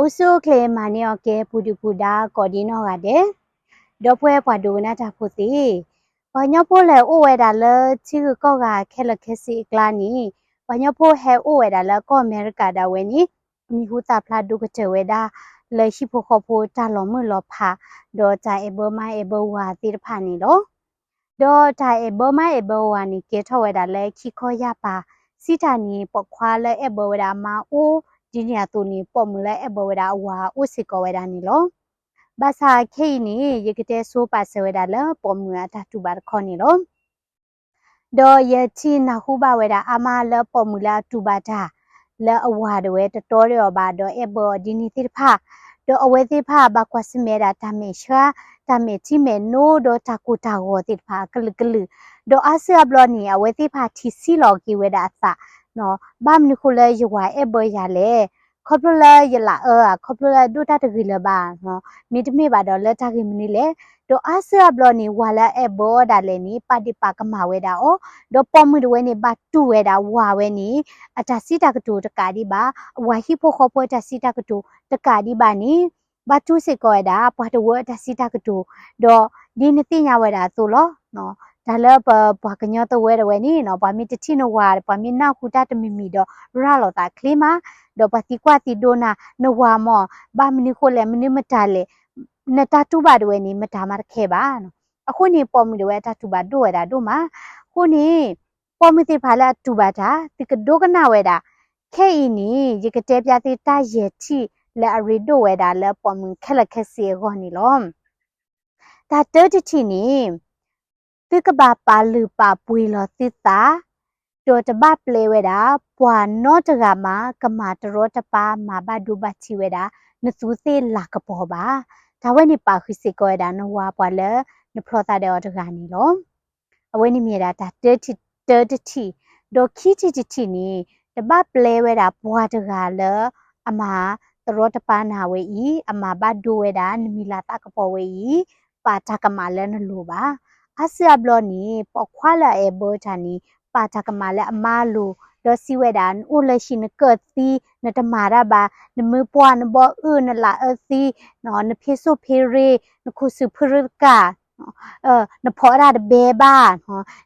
အိၣ်ဆူၣ်အိၣ်ချ့မၤန့ၢ်အီၤကဲ ပူၤဒုၣ်ပူၤဒါ ကိးဒံနီၢ်ဂၤဒဲး, ဒီပုၢ်ဝဲၢ်ပှၤဒိကနၣ်တၢ်ဖိသ့ၣ်, ပှၤကညီဖိလဲၤအိၣ်ဝဲဒၣ်လၢထံဂုၤကီၢ်ဂၤခဲလၢာ်ခဲဆ့အကျါန့ၣ်, ပှၤကညီဖိဟဲအိၣ်ဝဲဒၣ်လၢကီၢ်အမဲရကၤဒၣ်ဝဲန့ၣ်, အမံၤဟူသၣ်ဖျါဒိၣ်ကတၢၢ်ဝဲဒၣ် လၢဟံၣ်ဖိဃီဖိတၢ်လီၤမုၢ်လီၤဖး, ဒီးတၢ်အဲၣ်ဘၢမါအဲၣ်ဘၢဝၤသ့ၣ်တဖၣ်န့ၣ်လီၤ. ဒီးတၢ်အဲၣ်ဘၢမါအဲၣ်ဘၢဝၤန့ၣ် ကဲထီၣ်ဝဲဒၣ်လၢခံခီယာ်ပၤ, စံးတၢ်န့ၣ် ပိာ်ခွါလၢအဲၣ်ဘၢဝဲဒၣ်အမါအိၣ်ဒ်န့ၣ်အသိးန့ၣ် ပိာ်မုၣ်လၢအဲၣ်ဘၢဝဲဒၣ်အဝၤအိၣ်စ့ၢ်ကီးဝဲဒၣ်န့ၣ်လီၤ. ဘၣ်ဆၣ်ခဲအံၤန့ၣ် ယကတဲဆိပာ်စၢၤဝဲဒၣ်လၢပိာ်မုၣ်အတၢ်တူၢ်ဘၣ်တခီန့ၣ်လီၤ. ဒီးယထံၣ်နၢ်ဟူဘၣ်ဝဲဒၣ်အါမးလၢပိာ်မုၣ်လၢအတူၢ်ဘၣ်တၢ် လၢအဝၤဒၣ်ဝဲတတီဒီးအီၤဘၣ်ဒီးအဲၣ်ဘၢအီၤဒ်န့ၣ်သ့ၣ်တဖၣ်, ဒီးအဝဲသ့ၣ်တဖၣ်ဘၣ်ကွၢ်ဆၢၣ်မဲာ်ဒၣ်တၢ်မဲာ်ဆှး, တၢ်မဲာ်ထံမဲာ်နိ ဒီးတၢ်ကိၢ်တၢ်ဂီၤသ့ၣ်တဖၣ်အကလုာ်ကလုာ်, ဒီးအါစုအါဘျီန့ၣ် အဝဲသ့ၣ်တဖၣ်ထံၣ်ဆံးလီၤက့ၤဝဲဒၣ်အသး, ဘၣ်မနုၤဃိလၢယဝၤအဲၣ်ဘၢယၤလဲၣ်, ခီဖျိလၢယလၢအအၢဧါ, ခီဖျိလၢအဒိၣ်တၢ်တဂ့ၤလၢၤဘၣ်, မ့တမ့ၢ်ဘၣ်ဒီးလၢတၢ်ဂ့ၢ်မနုၤလဲၣ်, ဒီးအါစုအါဘျီန့ၣ် ဝၤလၢအအဲၣ်ဘၢအီၤဒၣ်လဲာ်န့ၣ် ပာ်ဒ့ၣ်ပာ်ကမၣ်ဝဲဒၣ်အီၤ, ဒီးပိာ်မုၣ်တဝဲန့ၣ် ဘၣ်တူၢ်ဝဲဒၣ်ဝၤဝဲန့ၣ် အတၢ်စံးတၢ်ကတိၤတကးဒံးဘၣ်, ဝၤဟံၣ်ဖိဃီဖိအတၢ်စံးတၢ်ကတိၤတကးဒံးဘၣ်န့ၣ်, ဘၣ်တူၢ်စ့ၢ်ကီးဝဲဒၣ် ပှၤတဝၢအတၢ်စံးတၢ်ကတိၤ, ဒီးဒ်နသ့ၣ်ညါဝဲဒၣ်အသိးလီၤ. တၢ်လၢပပှၤကညီတဝၢတဝဲန့ၣ်နီၤ ပှၤမ့ၢ်တထံၣ်နဝၤ ပှၤမ့ၢ်နၢ်ဟူတၢ်တမံၤမံၤဒီး ရၤလီၤသးချ့မး, ဒီးပှၤသံကွၢ်သံဒိးနၤ နဝၤမ့ၢ် ဘၣ်မနုၤဃိလဲၣ် မနုၤမတၤလဲၣ်, နတၢ်တူၢ်ဘၣ်တဝဲန့ၣ် မတၤမးတခဲဘၣ်. အဃိန့ၣ် ပိာ်မုၣ်တဝဲအတၢ်တူၢ်ဘၣ်ဒိၣ်ဝဲဒၣ်ဒိၣ်မး. အဃိန့ၣ် ပိာ်မုၣ်သ့ၣ်တဖၣ်လၢအတူၢ်ဘၣ်တၢ် သုကဒိကနၣ်ဝဲဒၣ်, ခဲအံၤန့ၣ် ယကတဲပျၢ်သုတၢ်ယဲၢ်ထံၣ်လၢအရ့ဒိၣ်ဝဲဒၣ်လၢပိာ်မုၣ်ခဲလၢာ်ခဲဆ့အဂီၢ်န့ၣ်လီၤ. တၢ်တၢတထံၣ်န့ၣ် သုကဘၣ်ပာ်လုၢ်ပာ်ပှ့ၤလီၤသုသး, ဒီးတဘၣ်ပျဲဝဲဒၣ် ပှၤနီတဂၤမး ကမၤတရီတပါမၤဘၣ်ဒိဘၣ်ထံးဝဲဒၣ် နသူသ့ၣ်လၤကပီၤဘၣ်. တၢ်ဝဲန့ၣ်ပာ်ဃုာ်စ့ၢ်ကီးဝဲဒၣ် နဝၤပှၤလၢနဖျီသးဒီးအီၤတဂၤန့ၣ်လီၤ. အဝဲန့ၣ်မ့ၢ်ဝဲဒၣ်တၢ်တၢတထံၣ်, ဒီးခံထံၣ်တထံၣ်န့ၣ် တဘၣ်ပျဲဝဲဒၣ်ပှၤတဂၤလၢ အမၤတရီတပါနၤဝဲအံၤ, အမၤဘၣ်ဒိဝဲဒၣ် နမံၤလၤသးကပီၤဝဲအံၤ, ပာ်တၢ်ကမၣ်လၢနလိၤဘၣ်. အါစုအါဘျီန့ၣ် ပိာ်ခွါလၢအအဲၣ်ဘၢတၢ်န့ၣ် ပာ်တၢ်ကမၣ်လၢအမါအလိၤ, ဒီးစံးဝဲဒၣ် နအိၣ်လၢဟံၣ်နကၢၢ်သံ, နတမၤတၢ်ဘၣ်, နမုၢ်ပှၢ်နဘီအၢ နလၤအၢသံ, နဖ့စိၣ်ဖ့ရ့, နခိၣ်ဆူၣ်ဖုရကၣ် နဖီးတၢ်တဘဲဘၣ်,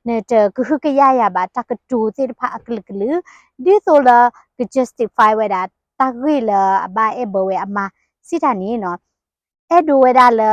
နတကဟုကယာ်ယၤဘၣ် တၢ်ကတိၤသ့ၣ်တဖၣ်အကလုာ်ကလုာ်, ဒ်သိးလၢက justify ဝဲဒၣ် တၢ်ဂ့ၢ်လၢအဘၣ်အဲၣ်ဘၢဝဲအမါ, စံးတၢ်န့ၣ်နီၤ, အဲၣ်ဒိးဝဲဒၣ်လၢ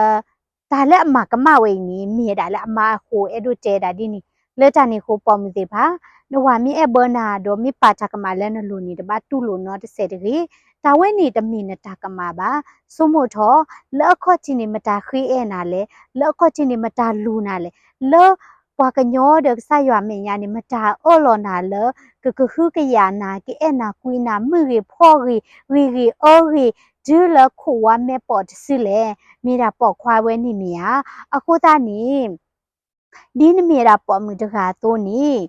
တၢ်လၢအမၤကမၣ်ဝဲအံၤန့ၣ် မ့ၢ်ဝဲဒၣ်လၢအမါအဃိ အဲၣ်ဒိးတဲဒၣ်ဒ်န့ၣ်, လၢတၢ်န့ၣ်အဃိ ပိာ်မုၣ်သ့ၣ်တဖၣ်, နဝၤမ့ၢ်အဲၣ်ဘၢနၤ ဒီးမ့ၢ်ပာ်တၢ်ကမၣ်လၢနလိၤန့ၣ် တဘၣ်တူၢ်လိာ်နီတစဲးတဂ့ၤ, တၢ်ဝဲန့ၣ်တမ့ၢ်နတၢ်ကမၣ်ဘၣ်. ဆိကမိၣ်ထီၣ်, လၢအခီၣ်ထံးန့ၣ် မတၤဃ့အဲၣ်နၤလဲၣ်, လၢအခီၣ်ထံးန့ၣ် မတၤလူၤနၤလဲၣ်, လၢပှၤကညီဒီးကစၢ်ယွၤအမဲာ်ညါန့ၣ် မတၤအၢၣ်လီၤနၤလၢ ကကဟုကယာ်နၤ ကအဲၣ်နၤကွံနၤ မုၢ်ဂ့ၤဖီၣ်ဂ့ၤ ဂ့ၤဂ့ၤအၢဂ့ၤ တုၤလၢခိၣ်ဝါမဲာ်ပိာ်တစုလဲၣ်, မ့ၢ်ဒၣ်ပိာ်ခွါဝဲန့ၣ်မ့ၢ်ဧါ. အဃိသတးန့ၣ် ဒ်နမ့ၢ်ဒၣ်ပိာ်မုၣ်တဂၤအသိးန့ၣ်,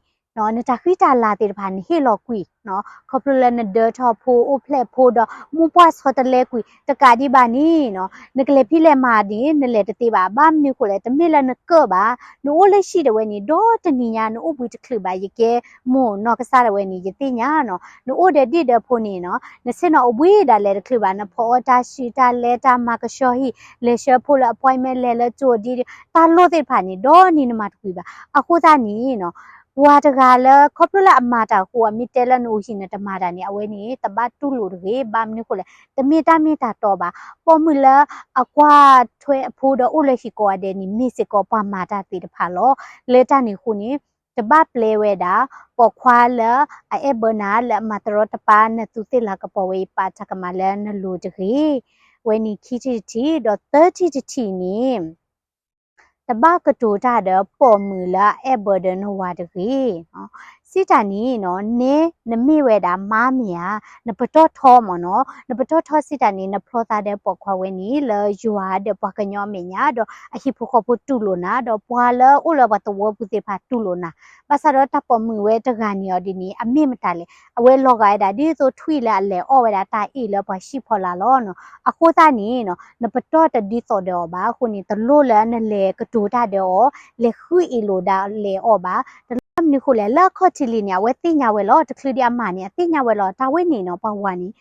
နတၢ်ဃံတၢ်လၤသ့ၣ်တဖၣ်န့ၣ် ဟ့ၣ်လီၤကွံာ်, ခီဖျိလၢနဒၢထီၣ်ဖိ အိၣ်ဖျဲၣ်ဖိဒီး မိၢ်ပှၢ်ဆီတလဲကွံာ် တကးဒံးဘၣ်န့ၣ်, နကလဲၤဖံးလဲၤမၤန့ၣ် နလဲၤတသ့ဘၣ်. ဘၣ်မနုၤဃိလဲၣ် တမ့ၢ်လၢနကၢၣ်ဘၣ်, နအိၣ်လၢဟံၣ်ဒၣ်ဝဲန့ၣ် ဒီတနံၤညါ နအိၣ်ဘှံးတချုးဘၣ် ယကဲမိၢ်နီၢ်ကစၢ်ဒၣ်ဝဲန့ၣ် ယသ့ၣ်ညါနီၤ. နအိၣ်ဒီးဒံၣ်ဒီးဖိန့ၣ်နီၤ, နဆ့ၣ်နီၤအိၣ်ဘှံးဒၣ်လဲာ်တချုးဘၣ်, နဖီအီၣ်တၢ်ဆှံတၢ်လဲ တၢ်မၤကဆှီဟံၣ် လဲၤဆှၢဖိလၢ appointment လဲၤလၢကၠိဒ် တၢ်လိၣ်သ့ၣ်တဖၣ်န့ၣ် ဒီနံၤနမၤတကွံာ်ဘၣ်. အဃိသတးန့ၣ်နီၤ, ပှၤတဂၤလၢ ခီဖျိလၢအမၤတၢ်အဃိ အမ့ၢ်တဲလၢနအိၣ်ဟံၣ်နတမၤတၢ်န့ၣ် အဝဲန့ၣ် တဘၣ်တူၢ်လိာ်တဂ့ၤ. ဘၣ်မနုၤဃိလဲၣ် တမ့ၢ်တၢ်မ့ၢ်တၢ်တီဘၣ်. ပိာ်မုၣ်လၢအကွၢ်ထွဲအဖိဒီးအိၣ်လၢဟံၣ်ကိးဂၤဒဲးန့ၣ် မ့ၢ်စ့ၢ်ကီးပှၤမၤတၢ်သ့ၣ်တဖၣ်လီၤ. လၢတၢ်န့ၣ်အဃိန့ၣ် တဘၣ်ပျဲဝဲဒၣ် ပိာ်ခွါလၢအအဲၣ်ဘၢနၤ လၢအမၤတရီတပါနသူသ့ၣ်လၤကပီၤဝဲအံၤ ပာ်တၢ်ကမၣ်လၢနလိၤတဂ့ၤ. အဝဲန့ၣ်ခံထံၣ်တထံၣ်, ဒီးသၢထံၣ်တထံၣ်န့ၣ် တဘၣ်ကတိၤတၢ်ဒီးပိာ်မုၣ်လၢအအဲၣ်ဘၢဒီးနဝၤတဂ့ၤ. စံးတၢ်န့ၣ်နီၤ, နဲနမ့ၢ်ဝဲဒၣ်မါမ့ၢ်ဧါ, နပတီၢ်ထီမ့ၢ်နီၤ, နပတီၢ်ထီစံးတၢ်န့ၣ် နဖျီသးဒီးပိာ်ခွါဝဲန့ၣ် လၢယွၤဒီးပှၤကညီအမဲာ်ညါ ဒီးအဟံၣ်ဖိဃီဖိတူၢ်လိာ်နၤ ဒီးပှၤလၢအိၣ်လၢပှၤသဝီပူၤသ့ၣ်တဖၣ်တူၢ်လိာ်နၤ. ဘၣ်ဆၣ်ဒီးတၢ်ပိာ်မုၣ်ဝဲတဂၤန့ၣ်အီၤဒ်န့ၣ် အမ့ၢ်မတၤလဲၣ်, အဝဲလီၤဂာ်ဝဲဒၣ်ဒ်သိးထွံၣ်လၢအလဲၤအီၣ်ဝဲဒၣ်တၢ်အ့ၣ်လၢပှၤဟံၣ်ဖီလာ်လီၤနီၤ. အဃိသတးန့ၣ်နီၤ, နပတီၢ်တဒ်သိးဒီးအီၤဘၣ်. အဃိန့ၣ် တလိၣ်လၢနလဲၤကတိၤတၢ်ဒီးအီၤ, လဲၤဃုအ့ၣ်လိာ်ဒၣ်လဲာ်အီၤဘၣ်. တလိၣ်ဘၣ်မနုၤဃိလဲၣ်, လၢအခီၣ်ထံးလံန့ၣ် အဝဲသ့ၣ်ညါဝဲလီၤ. တချုးဒံးအမၤန့ၣ် အသ့ၣ်ညါဝဲလီၤ. တၢ်ဝဲန့ၣ်နီၤ ပှၤဝၤန့ၣ်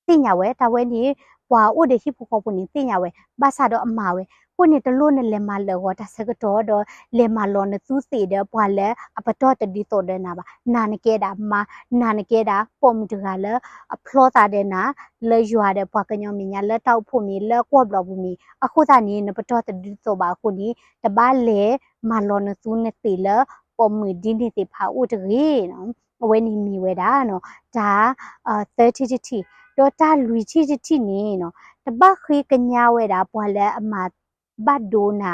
သ့ၣ်ညါဝဲ, တၢ်ဝဲန့ၣ် ပှၤအိၣ်ဒီးဟံၣ်ဖိဃီဖိန့ၣ်သ့ၣ်ညါဝဲ, ဘၣ်ဆၣ်ဒီးအမၤဝဲ, အဃိန့ၣ်တလိၣ်နလဲၤမၤလၢာ်ဂီၤတၢ်ဆၢကတီၢ်ဒီး လဲၤမၤလီၤနသူသ့ၣ်ဒီးပှၤလၢအပတီၢ်တဒုးသိးဒီးနၤဘၣ်, နၤနကဲဒၣ်မါ, နၤနကဲဒၣ်ပိာ်မုၣ်တဂၤလၢအဖျီသးဒီးနၤ လၢယွၤဒီးပှၤကညီမဲာ်ညါလၢတၢ်အိၣ်ဖှိၣ်မ့ၢ်လၢကွီၢ်ဘျီပူၤမ့ၢ်, အဃိသတးန့ၣ် နပတီၢ်တဒုးသိးဘၣ်အဃိန့ၣ် တဘၣ်လဲၤမၤလီၤနသူနသ့ၣ်လၢပိာ်မုၣ်ဒ်န့ၣ်သ့ၣ်တဖၣ်အအိၣ်တဂ့ၤ. အဝဲန့ၣ်မ့ၢ်ဝဲဒၣ် တၢ် သၢထံၣ်တထံၣ်, ဒီးတၢ်လွံၢ်ထံၣ်တထံၣ်န့ၣ် တဘၣ်ဃ့ကညးဝဲဒၣ်ပှၤလၢအမၤဘၣ်ဒိနၤ,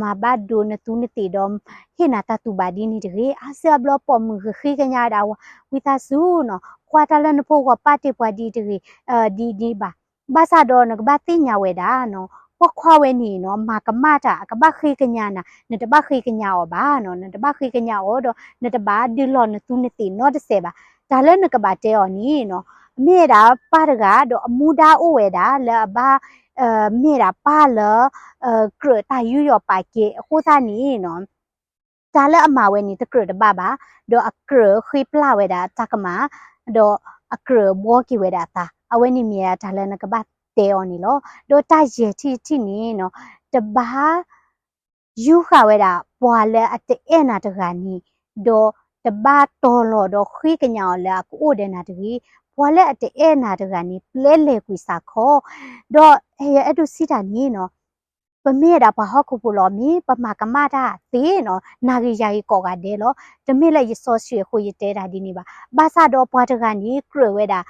မၤဘၣ်ဒိနသူနသ့ၣ်ဒီး ဟ့ၣ်နၤတၢ်တူၢ်ဘၣ်ဒ်န့ၣ်တဂ့ၤ. အါစုအါဘျီပိာ်မုၣ်ဂ့ၤဃ့ကညးဝဲဒၣ် ဝံသးစူၤနီၤ ကွၢ်တၢ်လၢနဖိဂီၢ်ပာ်တ့ၢ်ပှၤဒ်တဂ့ၤ, ဒ်ဒ်ဘၣ်. ဘၣ်ဆၣ်ဒီးနကဘၣ်သ့ၣ်ညါဝဲဒၣ်နီၤ ပိာ်ခွါဝဲန့ၣ်နီၤ မၤကမၣ်တၢ် အကဘၣ်ဃ့ကညးနၤ, နတဘၣ်ဃ့ကညးအီၤဘၣ်နီၤ, နတဘၣ်ဃ့ကညးအီၤဒီး နတဘၣ်ဒုးလီၤနသူနသ့ၣ်နီတစဲးဘၣ်. တၢ်လၢနကဘၣ်တဲအီၤန့ၣ်နီၤ အမ့ၢ်ဝဲဒၣ်ပၢ်တဂၤဒီးအမူဒါအိၣ်ဝဲဒၣ်လၢအဘၣ် မ့ၢ်ဒၣ်ပၢ်လၢ ကြၢးတၢ်ယူးယီၣ်ပာ်ကဲ အဃိသတးန့ၣ်နီၤ တၢ်လၢအမၤဝဲန့ၣ် တကြၢးတဘၣ်ဘၣ်, ဒီးအကြၢးဃ့ပျၢ်ဝဲဒၣ်တၢ်ကမၣ်, ဒီးအကြၢးဘှီက့ၤဝဲဒၣ်အသး, အဝဲန့ၣ်မ့ၢ်ဒၣ်တၢ်လၢနကဘၣ်တဲအီၤန့ၣ်လီၤ. ဒီးတၢ်ယဲၢ်ထံၣ်တထံၣ်န့ၣ်နီၤ တဘၣ် ယူးဃာ်ဝဲဒၣ် ပှၤလၢအတအဲၣ်နၤတဂၤန့ၣ်, ဒီးတဘၣ်တီၤလီၤဒီးဃ့ကညးအီၤလၢအကအိၣ်ဒီးနၤတဂ့ၤ. ပှၤလၢအတအဲၣ်နၤတဂၤန့ၣ် ပျဲလဲၤကွံာ်စ့ၢ်ကီး, ဒီးယအဲၣ်ဒိးစံးတၢ်န့ၣ်နီၤ ပမ့ၢ်ဝဲဒၣ်ပှၤဟီၣ်ခိၣ်ဖိလီၤ မ့ၢ်ပမၤကမၣ်တၢ်သ့နီၤ နၤဂ့ၤယၤဂ့ၤကိးဂၤဒဲးလီၤ. တမ့ၢ်လၢယစီဆှံအဃိယတဲတၢ်ဒ်န့ၣ်ဘၣ်. ဘၣ်ဆၣ်ဒီးပှၤတဂၤန့ၣ် ကြၢးဝဲဒၣ်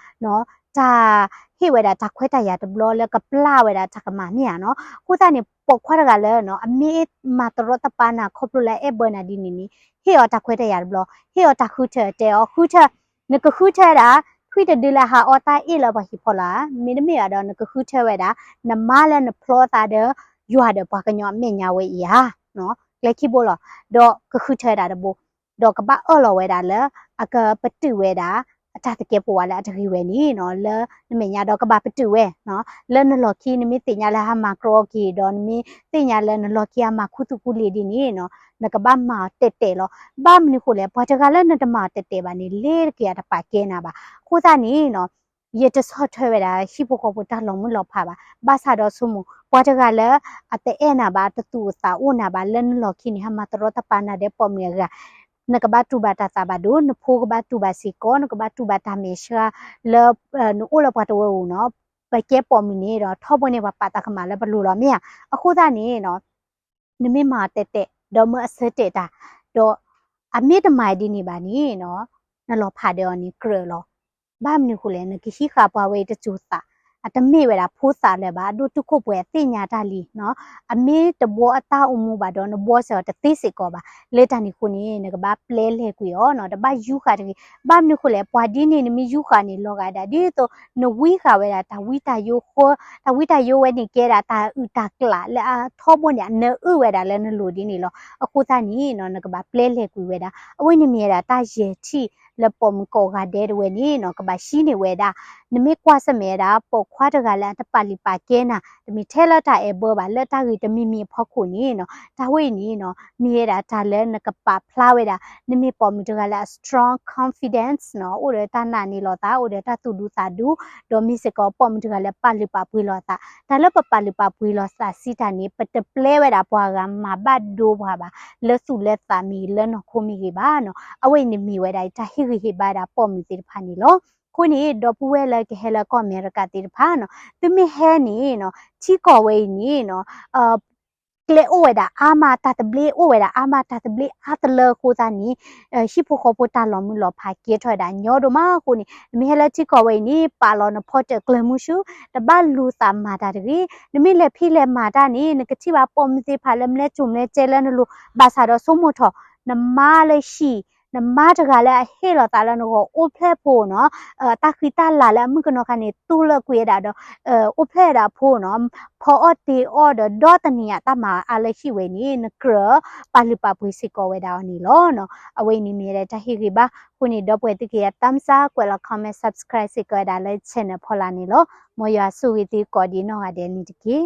တၢ်ဟ့ၣ်ဝဲဒၣ်တၢ်ခွဲးတၢ်ယာ်တဘျီလၢကပျၢ်ဝဲဒၣ်တၢ်ကမၣ်မ့ၢ်ဧါနီၤ. အဃိသတးန့ၣ် ပိာ်ခွါတဂၤလၢနီၤ အမ့ၢ်မၤတရီတပါနၤခီဖျိလၢအအဲၣ်ဘၢနၤဒ်န့ၣ်န့ၣ် ဟ့ၣ်အီၤတၢ်ခွဲးတၢ်ယာ်တဘျီ, ဟ့ၣ်အီၤတၢ်ဃုထၢ တဲအီၤဃုထၢ, နကဃုထၢဝဲဒၣ် ထွံၣ်တဒုလၢဟးအီတၢ်အ့ၣ်လၢပှၤဟံၣ်ဖီလာ်ဧါ, မ့တမ့ၢ်ဘၣ်ဒီး နကဃုထၢဝဲဒၣ် နမါလၢနဖျီသးဒီး ယွၤဒီးပှၤကညီအမဲာ်ညါဝဲအံၤဧါ, ကျဲခံဘိလီၤ. ဒီးကဃုထၢဝဲဒၣ်တဘိ ဒီးကဘၣ်အၢၣ်လီၤဝဲဒၣ်လၢ အကပတုာ်ဝဲဒၣ် အတၢ်သကဲးပဝးလၢအတဂ့ၤဝဲန့ၣ်နီၤ လၢနမဲာ်ညါဒီးကဘၣ်ပတုာ်ဝဲနီၤ လၢနလီၢ်ခံ နမ့ၢ်သ့ၣ်ညါလၢဟးမၤကြီက့ၤ ဒီးနမ့ၢ်သ့ၣ်ညါလၢနလီၢ်ခံဟးမၤခူသူၣ်ခူလံာ်ဒ်န့ၣ်နီၤ နကဘၣ်မၤအီၤတဲာ်တဲာ်လီၤ. ဘၣ်မနုၤဃိလဲၣ် ပှၤတဂၤလၢနတမၤအီၤတဲာ်တဲာ်ဘၣ်န့ၣ် လ့ၤတက့ၤအတပာ်ကဲနၤဘၣ်. အဃိသတးန့ၣ်နီၤ ယတဆီၣ်ထွဲဝဲဒၣ်ဟံၣ်ဖိဃီဖိတၢ်လီၤမုၢ်လီၤဖးဘၣ်. ဘၣ်ဆၣ်ဒီးဆိကမိၣ် ပှၤတဂၤလၢ အတအဲၣ်နၤဘၣ် တသူၣ်အိၣ်သးအိၣ်နၤဘၣ် လၢနလီၢ်ခံန့ၣ် ဟးမၤတရီတပါနၤဒီးပိာ်မုၣ်အဂၤ နကဘၣ်တူၢ်ဘၣ်တၢ်သးဘၣ်ဒိ, နဖိကဘၣ်တူၢ်ဘၣ်စ့ၢ်ကီး, နကဘၣ်တူၢ်ဘၣ်တၢ်မဲာ်ဆှးလၢ နအိၣ်လၢပှၤတဝၢပူၤနီၤ. ပကဲပိာ်မုၣ်န့ၣ်ဒီး ထီဘိန့ၣ် ပှၤပာ်သးကမၣ်လၢပလိၤလီၤမ့ၢ်ဧါ. အဃိသတးန့ၣ်နီၤ နမ့ၢ်မၤအီၤတဲာ်တဲာ် ဒီးမၢအဆၢတဲာ်တၢ်, ဒီးအမ့ၢ်တမၤဒ်န့ၣ်ဘၣ်န့ၣ်နီၤ နလီၤဖးဒီးအီၤန့ၣ်ကြၢးလီၤ. ဘၣ်မနုၤဃိလဲၣ် နကဟံးဃာ်ပှၤဝဲအံၤတစိၤသး, အတမ့ၢ်ဝဲဒၣ်ဖိသၣ်လၢၤဘၣ်, အဒိၣ်တုာ်ခိၣ်ပှဲၤအသ့ၣ်ညါတၢ်လံနီၤ. အမ့ၢ်တဘှီအတၢ်အိၣ်မူဘၣ်ဒီး နဘှီစ့ၢ်အီၤတသ့စ့ၢ်ကီးဘၣ်. လၢတၢ်န့ၣ်အဃိန့ၣ် နကဘၣ်ပျဲလဲၤကွံာ်အီၤနီၤ, တဘၣ်ယူးဃာ်တဂ့ၤ. ဘၣ်မနုၤဃိလဲၣ် ပှၤဒ်န့ၣ် နမ့ၢ်ယူးဃာ်န့ၣ် လီၤဂာ်ဒၣ်ဒ်သိး နဝံဃာ်ဝဲဒၣ်တၢ်ဝံတၢ်ယိဃိ, တၢ်ဝံတၢ်ယိဝဲန့ၣ်ကဲဒၣ်တၢ်အုၣ်တၢ်ကျၣ်လၢအထီဘိန့ၣ် အနၢအုၣ်ဝဲဒၣ်လၢနလိၤဒ်န့ၣ်လီၤ. အဃိသတးန့ၣ်နီၤ နကဘၣ်ပျဲလဲၤကွံာ်ဝဲဒၣ်. အဝဲန့ၣ်မ့ၢ်ဝဲဒၣ်တၢ်ယဲၢ်ထံၣ်လၢပိာ်မုၣ်ကိးဂၤဒဲးတဝဲန့ၣ်နီၤ ကဘၣ်ဟံးန့ၢ်ဝဲဒၣ်. နမ့ၢ်ကွၢ်ဆၢၣ်မဲာ်ဝဲဒၣ် ပိာ်ခွါတဂၤလၢအတပာ်လုၢ်ပာ်ကဲနၤ တမ့ၢ်ထဲလၢတၢ်အဲၣ်ဘၢဘၣ် လၢတၢ်ဂ့ၢ်တမံၤမံၤအဖီခိၣ်န့ၣ်နီၤ တၢ်ဝဲအံၤန့ၣ်နီၤ မ့ၢ်ဝဲဒၣ်တၢ်လၢနကပာ်ဖျါဝဲဒၣ် နမ့ၢ်ပိာ်မုၣ်တဂၤလၢအ strong confidence နီၤ အိၣ်ဒီးတၢ်နာ်န့ၢ်လီၤသး အိၣ်ဒီးတၢ်သူၣ်ဒူသးဒူ ဒီးမ့ၢ်စ့ၢ်ကီးပိာ်မုၣ်တဂၤလၢပာ်လုၢ်ပာ်ပှ့ၤလီၤသး. တၢ်လၢပပာ်လုၢ်ပာ်ပှ့ၤလီၤသးစံးတၢ်န့ၣ် ပတပျဲဝဲဒၣ်ပှၤဂၤမၤဘၣ်ဒိပှၤဘၣ် လၢသူၣ်လၢသးမ့ၢ်ဂ့ၤ လၢနီၢ်ခိမ့ၢ်ဂ့ၤဘၣ်နီၤ. အဝဲအံၤန့ၣ်မ့ၢ်ဝဲဒၣ်တၢ်ဟ့ၣ်ဂံၢ်ဟ့ၣ်ဘါဒၣ်ပိာ်မုၣ်သ့ၣ်တဖၣ်န့ၣ်လီၤ. အဃိန့ၣ် ဒီပုၢ်ဝဲၢ်လၢကဟဲလၢကီၢ်အမဲရကၤသ့ၣ်တဖၣ်နီၤ သုမ့ၢ်ဟဲန့ၣ်နီၤ ထံကီၢ်ဝဲအံၤန့ၣ်နီၤ ကျဲအိၣ်ဝဲဒၣ်အါမး တၢ်သဘျ့အိၣ်ဝဲဒၣ်အါမး တၢ်သဘျ့အါတလၢအဃိသတးန့ၣ် ဟံၣ်ဖိဃီဖိတၢ်လီၤမုၢ်လီၤဖးကဲထီၣ်ဝဲဒၣ်ညီဒိၣ်မးအဃိန့ၣ် နမ့ၢ်ဟဲလၢထံကီၢ်ဝဲအံၤန့ၣ် ပာ်လီၤနဖီတၢၣ်ကျၢၤမူဆူ တဘၣ်လူၤသးမၤတၢ်တဂ့ၤ. နမ့ၢ်လဲၤဖံးလဲၤမၤတၢ်န့ၣ် နကထံၣ်ဘၣ်ပိာ်မုၣ်သ့ၣ်တဖၣ်လၢမၤကျိၤမၤကျဲလၢနလိၤ ဘၣ်ဆၣ်ဒီးဆိကမိၣ်ထီၣ် နမါလၢဟံၣ် နမါတဂၤလၢအဟ့ၣ်လီၤသးလၢနဂီၢ်အိၣ်ဖျဲၣ်ဖိနီၤ တၢ်ဃံတၢ်လၤလၢအမုၣ်ကနီၤခါန့ၣ် တူၢ်လိာ်ကွံာ်ဝဲဒၣ်ဒီး အိၣ်ဖျဲၣ်ဝဲဒၣ်အဖိနီၤ ဖီအီၣ်တ့ၤအီၣ်ဒီးဒီတနံၤညါတၢ်မၤအါလၢဟံၣ်ဝဲန့ၣ် နကြၢးပာ်လုၢ်ပာ်ပှ့ၤစ့ၢ်ကီးဝဲဒၣ်အီၤန့ၣ်လီၤ. အဝဲအံၤန့ၣ်မ့ၢ်ဝဲဒၣ်တၢ်ဟ့ၣ်ဂံၢ်ဘါ အဃိန့ၣ် ဒီပုၢ်ဝဲၢ်သုကယၤ thumbs up ကွဲးလီၤ comment subscribe စ့ၢ်ကီးဝဲဒၣ်လၢ channel ဖီလာ်န့ၣ်လီၤ. မ်ယွၤဆိၣ်ဂ့ၤသုကိးဒံးနီၢ်ဂၤဒဲးန့ၣ်တက့ၢ်.